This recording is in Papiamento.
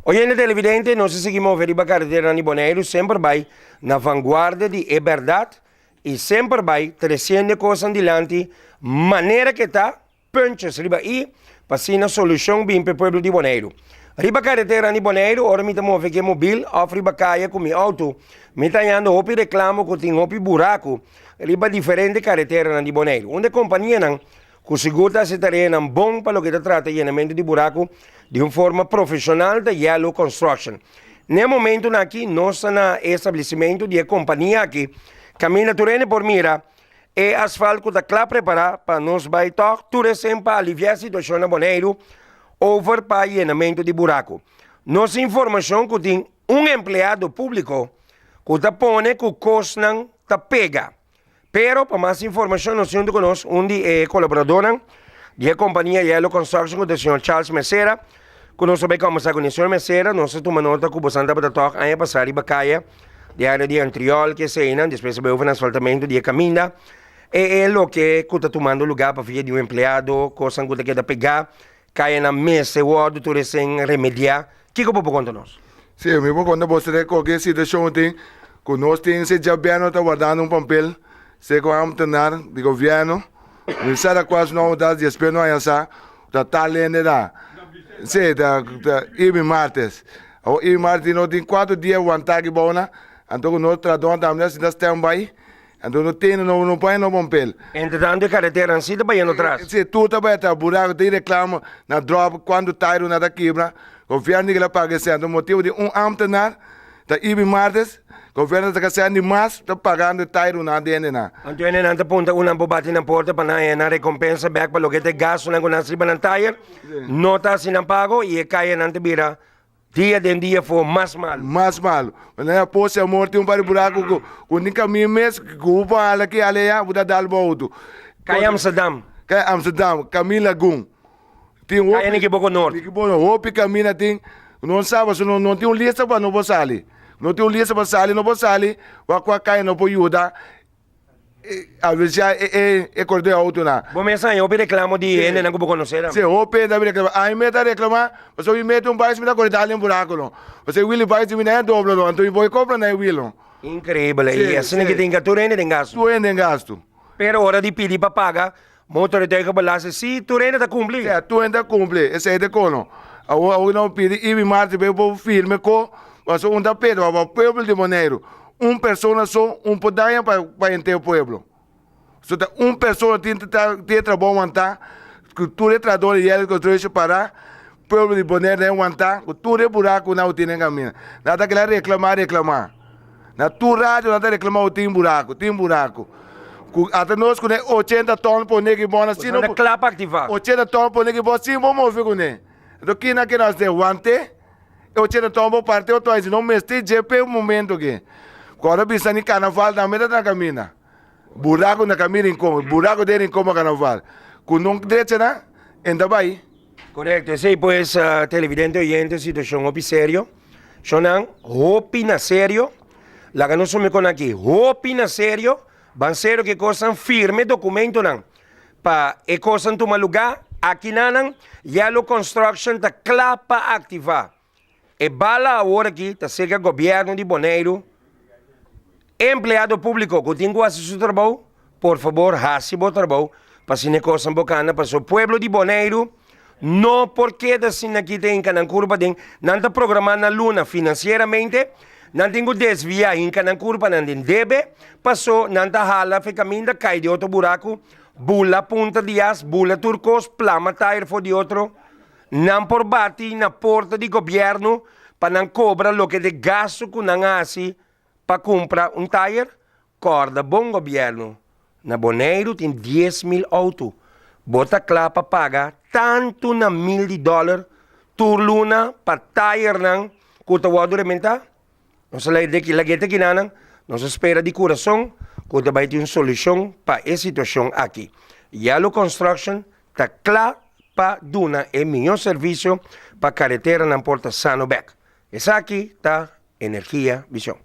Oyente televidente, nos a sigui move riba kareteranan di Boneiru semper bai na vanguardia di e bèrdat i semper bai tresiendo e kosnan dilanti manera ke ta, puntjes riba i, pa asina solushon bin pa e pueblo di Boneiru. Riba kareteranan di Boneiru, ora mi ta move ku e mobil òf riba kaya ku mi outo, mi ta hañando hopi reklamo ku tin hopi buraku riba diferente kareteranan di Boneiru. Unda e kompanianan Ku sigur ta hasi tareanan bon pa loke ta trata yenamentu di buraku di un forma profeshonal ta Yellow Construction. Na e momentunan aki nos ta na e establesimentu di e kompania aki kaminda tur hende por mira e asfalt ku ta kla prepará pa nos bai tòg tur esei pa aliviá e situashon na Boneiru over pa yenamentu di buraku. Nos informashon ku tin un empleado públiko ku ta pone ku kosnan ta pega. Pero pa mas informacion nos tin hunto cu nos un di e colaboradornan di e compania Yellow Construction cu ta señor Charles Mesera cu nos ta bay conversa cune. Señor Mesera, nos a tuma nota cu bosan tabata tok aña pasa riba caya di area di Antriol ki eseynan, despues a bay over na asfaltamento di e caminda. E e loke cu ta tumando lugar pa via di un empleado, cosnan cu ta keda pega, cayanan mester wordo tur esey remedia. Kiko bo por konta nos? Sí, mi por konta boso de koke situashon tin ku nos tin si djabièrnu ta wardando un pampel se ku ámtenar di gobièrnu mi sa ta kual su nòmber ta despues no haña sa ta tal hende ta sí ta ta Irving Martes awor Irving Martes no tin kuater dia wantá aki bou nan anto ku nos trahadónan tambe ta sinta stand by. Anto no tene no no paña no pampel. Entre tanto e kareteranan si ta bayendo tras. Si tur ta bay atras buraco tin reclamo na drop cuanto tairo nan ta kibra gobierno tin kila paga esei anto motibo di un ambtenaar ta ibi martes gobierno ta saka sèn di mas ta pagando e tairo nan den nan. Anto hende nan ta punta un nan por bati nan porta pa nan haña nan recompensa bek pa loke ta e gastonan ku nan sriba nan tayer no ta hasi nan pago i e kayanan ta bira Dia den dia for mas malu. Mas malu. Manera na Pos di Amor tin un par di buraku ku ku tin kamin mes ku bo por hala aki hala aya bo ta dal bo outo. Kai Amsterdam. Kai Amsterdam, kamin Lagun. Tin hopi. Kai Nikiboko Noord. Nikiboko Noord. Hopi kamin a tin. No sa pasobra no no tin un lista pa no por sali. No tin un lista pa sali no por sali wak kua kai no por yuda. Anuncia e kor di autonan. Bo mes haña hopi reclamo di hendenan ku bo konosé tambe. Si, hopi hende a bin reclama. Ami mes ta reclama, pasobra mi mete un bais mi ta kore dal den buraku no. Pasobra e wheel di bais mi na e dobla no, anto mi por compra na e wheel no. Increíble, y asina ki tin tur hende den gastu. Tur hende den gastu. Pero ora di pidi pa paga motorrijtuigenbelasting, si tur hende ta cumpli. Si, tur hende ta cumpli, esei ta kono. Awor, awor nan pidi Ibi Martin pa e por firme ko, pasobra un ta pede pa pueblo di Boneiru. Un persona so un por daña pa pa henter pueblo. So ta un persona tin ta tin e trabou wantá ku tur e trahador di Yellow Construction pará, pueblo di Bonaire den wantá ku tur e buraku nan tin den kaminda. Nan ta keda reklamá reklamá. Na tur radio nan ta reklamá ku tin buraku, tin buraku. Ku ata nos ku ne ochenta tòn pone ki bon asina Bo ta kla pa aktivá. Ochenta tòn pone ki bon sin bo move kuné. Enton kina ke nos den want'é? E ochenta ton bo parti otro ai si no mester dje p'e momento aki. Ku ora bisa ni karnaval tambe ta na kaminda. Buraku na kaminda Rincon, buraku den Rincon pa karnaval. Ku no drecha nan, en ta bai. Korekto, esei pues televidente oyente situashon hopi serio. Shonnan, hopi na serio. Laga nos sumi kon aki, hopi na serio. Ban serio ku e kosnan, firma e dokumentonan. Pa e kosnan tuma lugá, akinanan Yellow Construction ta kla pa aktivá. E bala awor aki ta serka gobièrnu di Boneiru. Empleado públiko ku tin ku hasi su trabou, por fabor hasi bo trabou pa asina e kosnan por kanda pasobra pueblo di Boneiru no por keda sin aki ta hinka nan kurpa den. Nan ta programá nan luna finansieramente, nan tin ku desviá hinka nan kurpanan den debe, paso nan ta hala fe kaminda kai den otro buraku, bula punta di as, bula tur kos, plama tayer for di otro. Nan por bati na porta di gobièrnu pa nan kobra loke ta e gastu ku nan a hasi pa kumpra un tayer. Kòrda bon gobièrnu, na Boneiru tin 10,000 outo, bo ta kla pa paga tantu na mil di dòler tur luna pa tayernan ku ta wòrdu rementá? Nos a lag'é ta kinanan, nos a spera di kurason ku ta bai tin un solushon pa e situashon aki. Yellow Construction ta kla pa duna e mihó servisio pa kareteranan por ta sano bèk. Esaki ta Energia Vision.